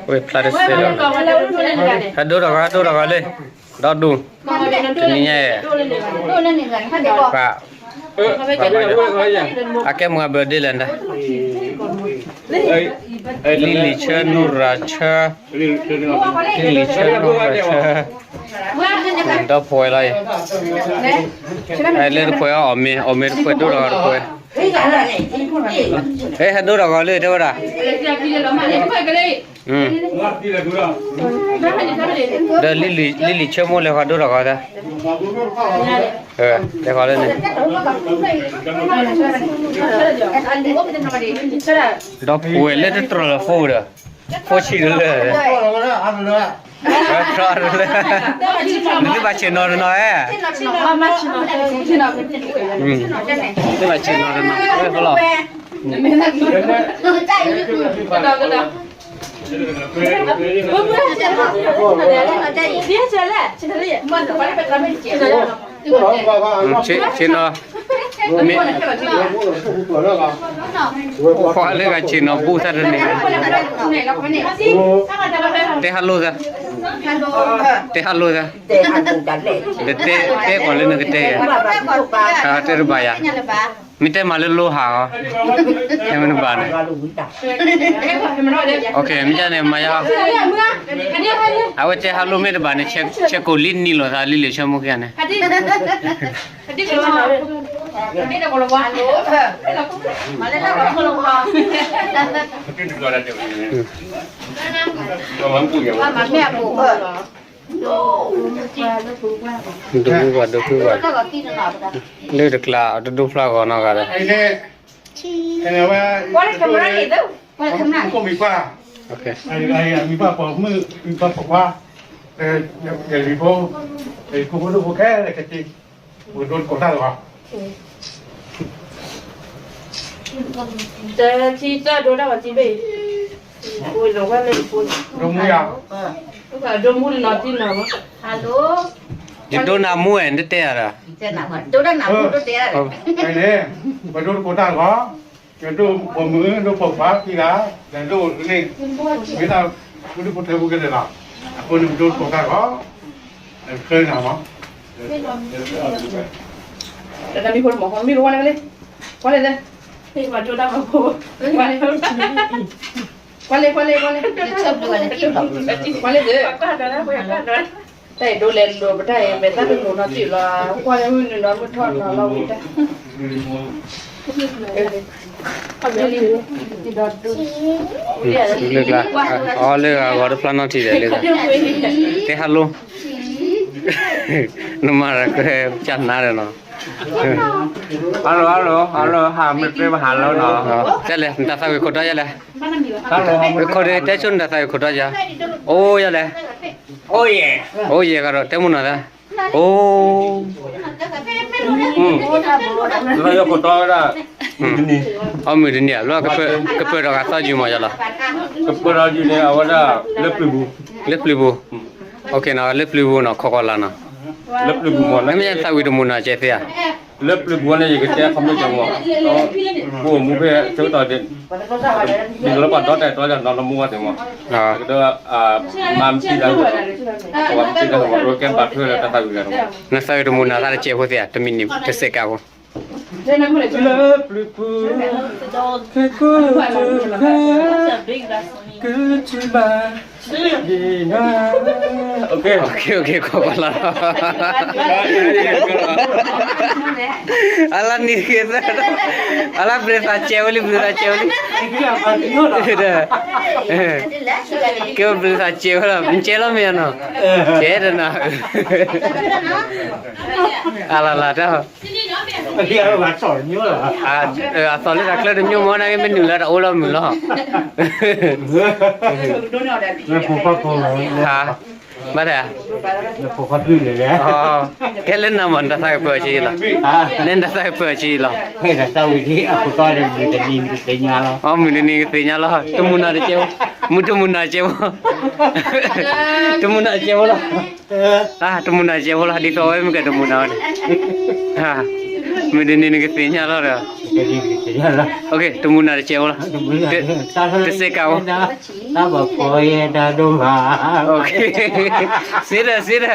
ဝဲဖျါတစဲးလီၤ, ဟဲဒိတၢ်ဂီၤ ဟဲဒိတၢ်ဂီၤလံ, ဒီဒူၣ်, တနံၤညါ, ပှၤ, အကဲမုၢ်အဘၢၣ်ဒ့လဲၣ်, လံလံၣ်ဆၢ နိရၤဆၢ, လံလံၣ်ဆၢ နိရၤဆၢ, ဒီဖိဝဲလီၤအံၤ, လၢတဖိအီၣ်မ့ၤ အီၣ်မ့ၤတဖိ ဒိတၢ်ဂီၤတဖိ, ဟဲဒိတၢ်ဂီၤလံ တဲဝဲဒၣ် ဒီးလံလံၣ်ဆၢမိၢ်လဲၤဃီဒိတၢ်ဂီၤသၢ, လဲၤဃီလၢန့ၣ်, ဒီးပှဲၤလၢတတြီၢ်လၢဖိဒီး, ဖိဆံးတလၢ, တြီၢ်တလၢ, နသုဘၣ်ဆ့ၣ်နီၤတနီၤဧါ, သုဘၣ်ဆ့ၣ်နီၤတနီၤ, ဖလီၤ ဆ့ၣ်နီၤ, ပှၤလၢဂၤဆ့ၣ်နီၤဘူၣ်သၢတန့ၣ်, တဲဟးလိသၢ, တဲဟးလိသၢ, တဲကီၢ်လၢနကတဲယၤ, တဲတဘၣ်ယၤ, မ့ၢ်တဲမၤလၢလိဟးအီၤ, တဲမ့ၢ်တဘၣ်န့ၣ်, မ့ၢ်န့ၣ်မၤယၤ, အဝဲတဲဟးလိမ့ၢ်တဘၣ်န့ၣ်, ဆဲးကိးလံနံၤလိာ်သးလံလံာ်ဆၢမူခံဂၤန့ၣ် ဒိၣ်မူပှၤဒိၣ်ဖုပှၤ, လၢတကျါအတဒိဖျါဂီၤနီတဂၤဒီး, ဝဲ, မံၤပှၢ်, မံၤပှၢ်ပိာ်မုၣ်, မံၤပှၢ်ပိာ်ခွါ, ယလံၤဖိ, ယဖိဒိၣ်ဖိခဲလၢာ်ကသ့, ပကဒိတကိးတၢ်လီၤ. တထံၣ်တၢ်ဒိတၢ်ဂီၤတံၢ်ဘ့ၣ်, ဒိမူယၤ, ဒိမူတနီၤတံၢ်နီၤ, ယဒိနၤမူဝဲ နတတဲယၤဒီး, န့ၣ်, ပဒိတကိးတၢ်လီၤ. ယဒိပိာ်မုၣ် ဒိပိာ်ခွါခံဂၤ, ယဒိန့ၣ်, မ့ၢ်တၢ်ဖိဒိၣ်ဖိထၢဖိကလဲာ်လီၤ. အဃိန့ၣ် ပဒိတကိးတၢ်လီၤ. တၢ်မံၤဖိတမီၤ မံၤဖိဝါလဲၣ်, ဝါလဲၣ်, မၤဒိတၢ်မၤဖိ, ဝါလဲၣ်, ဝါလဲၣ်, ဝါလဲၣ်, ဝါလဲၣ်, တၢ်အံၤဒိလဲၤလိာ် ပတၢ်အံၤ မဲာ်သၣ်တမုာ်နီတစဲးလီၤ, ကွၢ်လၢမုၢ်နုာ်နီၤ မုၢ်ထီၣ်နီၤလီၤဝံၤတၢ် လၢကျါ, အီလၢဂၤဂီၤတဖျါနီထံၣ်ဒီးလၢဂၤ, တဲဟးလိ, နမၤရၤကဲကနါဒီးနီၤ, hello hello hello ဟးမ့ၢ်ပှဲၤဘၣ်ဟးလီၤနီၤ, တဲလဲၣ် နတၢ်သးဝံၣ်ခိၣ်တီယါလဲၣ်, ခိၣ်တီတဲဆိနတၢ်သးဝံၣ်ခိၣ်တီယါ, အိၣ်ယါလဲၣ်, အိၣ်ယဲၢ်ဂၤဒီး တဲမုၢ်နီၤသၢ, အိၣ် လၢယခိၣ်တီဝဲဒၣ်, အမုၢ်တနံၤဧါ, လၢကပၢၤထီၣ်ဂၤသီယုာ်မးယါလီၤ, ကပၢၤထီၣ်ယုာ်န့ၣ် အဝဲဒၣ်လၢပျုၤပူၤ, လၢပျုၤပူၤ, လၢပျုၤပူၤနီၤ ခိၣ်ကီၤလၤနီၤ, လၢပျုၤပူၤမး နမ့ၢ်သးဝံၣ်တမုၢ်နီၤကဲသ့ဧါ, လၢပျုၤပူၤန့ၣ် ယကတဲခီမ့ၢ်ကမီၤ, ပအိၣ်မူဖဲဆၢကတီၢ်ဒ်, ဒ်သိးလၢပှၤဒီတၢ်အဲၣ်တီယါနီၤ လၢမူဝဲသ့ၣ်မး, ကဒီး, မၤမတံၤလၢ, ပှၤမတံၤလၢကဲဘၣ်ထွဲလၢတၢ်သးဝံၣ်လၢ, နသးဝံၣ်တမုၢ်နီၤသၢတစဲးဖိသ့ဧါ, တမံၤန့ၣ် တစဲးကးဖိ, လၢပျုၤပူၤ, ခဲကိာ်တခါ, ကထံၣ်ဘၣ်, ယံၤနၤ, ခိၣ်ကီၤလၤ, အလါနံၤဂ့ၤသၢ, အလါဘျုးသးစဲးဝဲလံ ဘျုးသးစဲးဝဲလံ, ကဲဘျုးသးစဲးဝဲလီၤ နကဲလီၤမ့ၢ်နီၤ, ကဲတနီၤ, အလါလၢတၢ် အသီၣ်လၢတၢ်ချၢတမံၤမ့ၢ် နာ်က့မ့ၢ်နုာ်လၢတၢ်အိၣ်လီၤမုာ်လီၤ, ဘၣ်တၢ်, ကဲလၢနၤမး နတၢ်သးကပၢၤဆံးလီၤ, နတၢ်သးကပၢၤဆံးလီၤ, အမုၢ်တနံၤကသ့ၣ်ညါလီၤ, မုၢ်တမုၢ်နီၤတစဲးဖိ, တမုၢ်နီၤတစဲးဖိလီၤ, တမုၢ်နီၤတစဲးဖိလီၤ ဒ်သိးဝဲမ့ၢ်ကတမုၢ်နီၤဝဲန့ၣ်, မုၢ်တနံၤနကသ့ၣ်ညါလီၤဒီး, တမုၢ်နီၤတစဲးဖိလီၤ, တစဲးကးဖိ တၢ်ဘၣ်ဖီယဲဒၣ်ဒိၣ်မး, စ့ဒီး စ့ဒီး,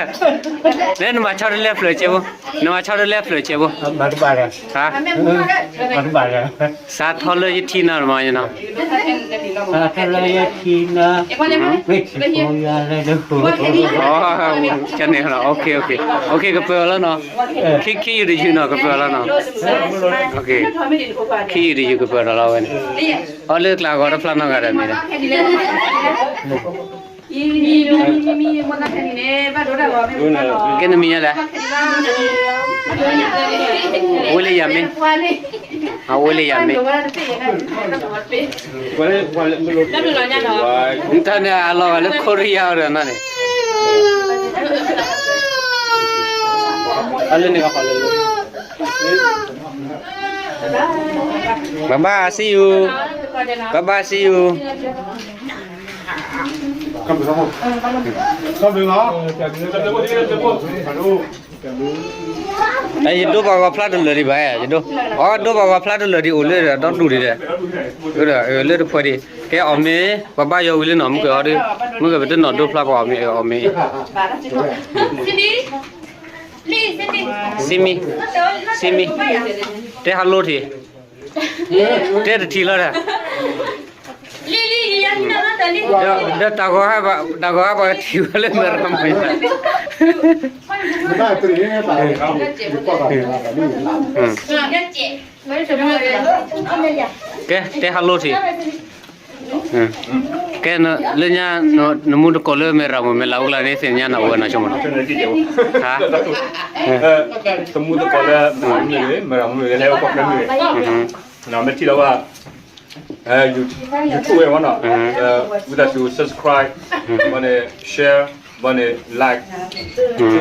လၢနမၤဆီတလဲဖျၢၣ်ကဲဘိ, နမၤဆီတလဲဖျၢၣ်ကဲဘိ, ဘၣ်တဘၣ်ဒီး, ဘၣ်တဘၣ်ဒီး, စးထီၣ်လၢယထံနၤမးနီၤ, စးထီၣ်လၢယထံနၤ, မ့ၢ်ထံဖိယၤလၢဒိၣ်, ကန့ၣ်လီၤ, ကပၢၤအီၤလီၤနီၤ, ခံယူၢ်တယူၢ်နီၤ ကပၢၤအီၤလီၤနီၤ, ခံယူၢ်တယူၢ်ကပၢၤထီၣ်လီၤဝဲန့ၣ်, အီလၢကျးဂီၤတဖျါနီတဂၤဒီးမ့ၢ်ဒီး ကဲနမံၤညါလဲၣ်, ဝ့လၢယၤမ့ၢ်, အဝ့လၢယၤမ့ၢ်, နတၢ်န့ၣ်အလီၤဂာ်လၢခိရံယါဒီးနီၤန့ၣ်, အလၢန့ၣ်ကလၢ Bye bye, see you. Bye bye, see you. ယဒိပှၤဂီၤဖျါတလၢာ်ဒံးဘၣ်, ယဒိ, အဒိပှၤဂီၤဖျါတလၢာ်ဒံးအိၣ်လၢဒီဒူၣ်ဒံးဒီး, လၢတဖှဲဒံး, ကဲအီၣ်မ့ၤ, ပဘါယွၤဝံၤလၢနီၤ မုၢ်ကၢၤအီၤဒီး, မုၢ်ကၢၤပတနီၣ်ဒိဖျါပှၤအီၣ်မ့ၤ, အီၣ်မ့ၤ See me, see me, တဲ hello ထံး, တဲတထံးလီၤဒီး, ဒီးတၢ်ဂီၤဟါပှၤကထံၣ်ဝဲလၢမဲၢ်ရၤမုၢ်, ကဲ တဲ hello ထံး, ကဲ လၢညါ နမူတကိးလၢမဲၢ်ရၤမုၢ် မဲၢ်လးအူကျါန့ၣ် သ့ၣ်ညါနၤအိၣ်ဝဲနီၤဆိကမိၣ်နီၤ, တမူတကိးလၢ မဲၢ်ရၤမုၢ် မဲၢ်ရၤမုၢ် မ့ၢ်ထံၣ်လီၤဝဲ YouTube ဝဲမ့ၢ်နီၤ, ဝံသးစူၤ subscribe, ဘၣ်န့ၣ် share, ဘၣ်န့ၣ် like,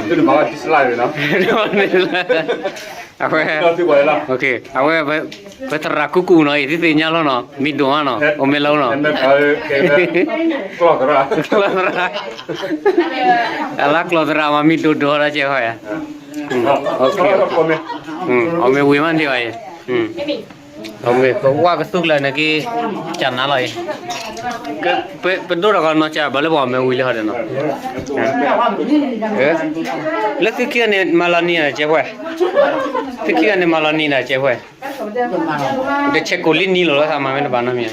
သုတမၤဘၣ် dislike နီၤ, အဝဲ အဝဲ ပသရၣ်ကူကူနီၤအံၤ သုသ့ၣ်ညါလီၤနီၤ, မံၤဒိၣ်မးနီၤ, အိၣ်မ့ၢ်လၢနီၤ, ကျီၢ်သရၣ်, အလါကျီၢ်သရၣ်မး မံၤဒိၣ်ဒိၣ်ဒီးကဲဃီဧါ, အိၣ်မ့ၢ်ဝံၤမးန့ၣ်ဘၣ်အံၤ အမ့ၢ်ပဝါကသူကျၢၤန့ၣ်က့ၤ ကနၤလီၤအံၤ, ပဒိၣ်တၢ်ဂီၤနီၢ်ကၠး ဘၣ်လၢပှၤမ့ၢ်ဝံၤလၢဟီဒၣ်နီၤ, လၢသုခံဂၤန့ၣ် မၤလီၤနံၤနၤကဲးဖှဲ, သုခံဂၤန့ၣ် မၤလီၤနံၤနၤကဲးဖှဲ, ဒီးဆဲးကိးလံနံၤလီၤလၢသးမၤမ့ၢ်တဘၣ်နီတမံၤ,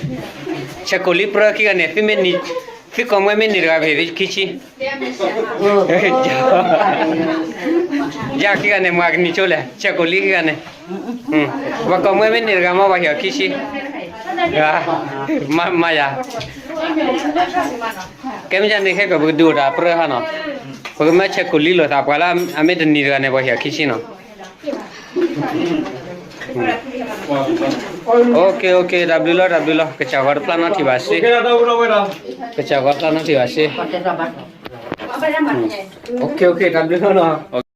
ဆဲးကိးလံပြၢခံဂၤန့ၣ် သုမ့ၢ်နံၤ, သုကိးမွဲမ့ၢ်နံၤတဂၤ ပဟ့ၣ်သုခံဆံ ယၤခံဂၤန့ၣ် မၤကနံၤဆိလဲၣ်, ဆဲးကိးလံခံဂၤန့ၣ်, ပှၤကိးမွဲမ့ၢ်န့ၢ်တဂၤမ့ၢ်ပှၤဟ့ၣ်အီၤခံဆံ, မၤယၤ, ကဲမ့ၢ်န့ၣ် ခဲကပကဒုးအိၣ်တၢ်ပြၢဟါနီၤ, ပကမၢဆဲးကိးလံလိာ်သး ပှၤလၢအမ့ၢ်တနံၤတဂၤန့ၣ် ပှၤဟ့ၣ်အီၤခံဆံနီၤ. OK, OK, တၢ်ဘျုးလီၤ တၢ်ဘျုးလီၤ, ကစၢ်ဂီၤတဖျါနီထံၣ်ဘၣ်စ့, ကစၢ်ဂီၤတဖျါနီထံၣ်ဘၣ်စ့, OK, OK, တၢ်ဘျုးလီၤနီၤ.